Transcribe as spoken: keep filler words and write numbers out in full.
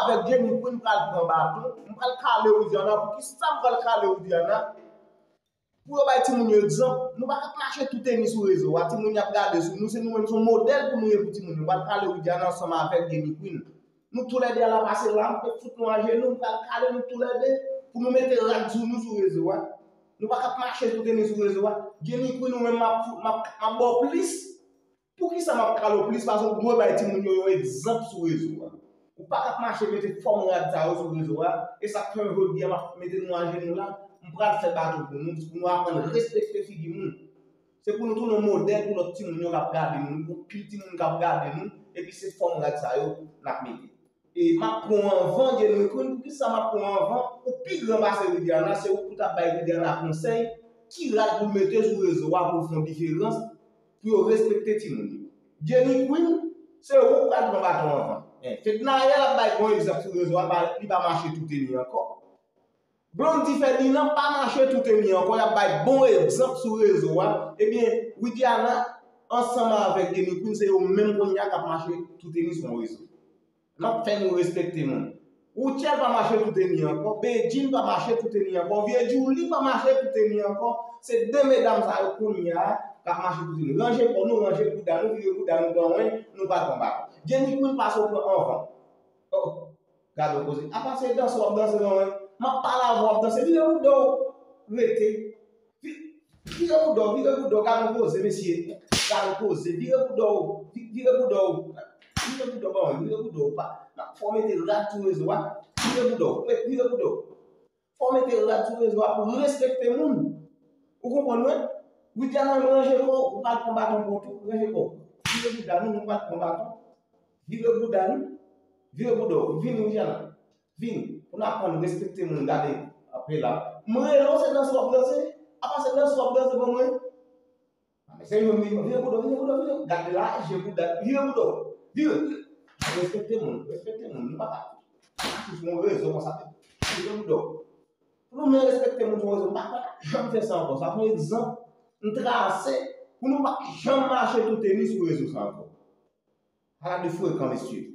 Avèk Jenny Queen, m pral pran baton, m pral kale Widiana. Poukisa m pral kale Widiana? Pou yo bay timoun yo egzanp, nou pa ka ap mache tou teni sou rezo a. Timoun y ap gade sou nou, se nou menm, se yon modèl pou nou ye pou timoun yo. M pral kale Widiana ansanm avèk Jenny Queen. Nou toulède al pase la, m te fout nou ajenou, m pral kale nou toulède pou nou mete rad sou nou sou rezo a. Nou pa ka ap mache tou teni sou rezo a. Jenny Queen, ou menm, m ap, m ap, m ap ba w plis. Poukisa m ap kale w plis? Paske w dwe bay timoun yo yon egzanp sou rezo a. Ou pa ka ap mache mete fòm rad sa yo sou rezo a. E sa k fè jodi a m ap mete nou ajenou la. M pral fè baton pou nou, pou nou aprann respekte figi moun. Se pou nou tounen yon modèl pou lòt timoun yo k ap gade nou. Gon pil timoun k ap gade nou, epi se fòm rad sa yo n ap mete. E m ap pran w anvan, Jenny Queen. Poukisa m ap pran w anvan? Ou pi gran pase Widiana, se ou pou t ap bay Widiana konsèy ki rad pou l mete sou rezo a pou l fè yon diferans, pou yo respekte timoun yo. Jenny Queen, se ou k pral pran baton anvan. Men, Fednaelle ap bay bon egzanp sou rezo a, pa, li pa mache tou teni ankò. Blondy Ferdinand pa mache tou teni ankò, y ap bay bon egzanp sou rezo a. Ebyen, Widiana, ansanm avèk Jenny Queen, se yo menm kounye a k ap mache tou teni sou yon rezo. N ap fè nou respekte moun. Routchelle pa mache tou teni ankò, Bedjine pa mache tou teni ankò, Vye Djouly pa mache tou teni ankò. Se de medam sa yo kounye a k ap mache tou teni. Ranje kò nou, ranje bouda nou, vire bouda nou ban mwen, nou pral pran baton. Jenny Queen pase w pran anvan. Oh, gade yon koze. Apa se danse w ap danse ban mwen? M ap pale avè w, w ap danse. Vire bouda w. Rete. Vi-, vire bouda w, vire bouda w. Gade yon koze, mesye. Gade yon koze. Vire bouda w. Vi-, vire bouda w. Vire bouda w ban mwen. Vire bouda w. Pa, n ap fè w mete rad sou rezo a. Vire bouda w. Vire bouda w. Fò w mete rad sou rezo a pou respekte moun. Ou konprann mwen? Widiana, ranje kò w, ou pral pran baton pou ou tou, ranje kò w. Vire bouda nou, nou pral pran baton. Vire bouda nou. Vire bouda w. Vin, Widiana. Vin. Pou n aprann respekte moun, gade. Apre la. M rele w, se danse w ap danse. Apa se danse w ap danse ban mwen? A, men se yon milyon. Vire bouda w, vire bouda w, vire. Gade la, je bouda, vire bouda w. Vire, vire. Respekte moun, respekte moun. Nou pa ka mache sou yon rezo konsa. Vire bouda w. Pou nou men respekte moun sou rezo. M pa ka janm fè sa ankò. Sa se yon egzanp m trase pou nou pa janm mache tou teni sou rezo sa ankò. Ala de frekan, mesye.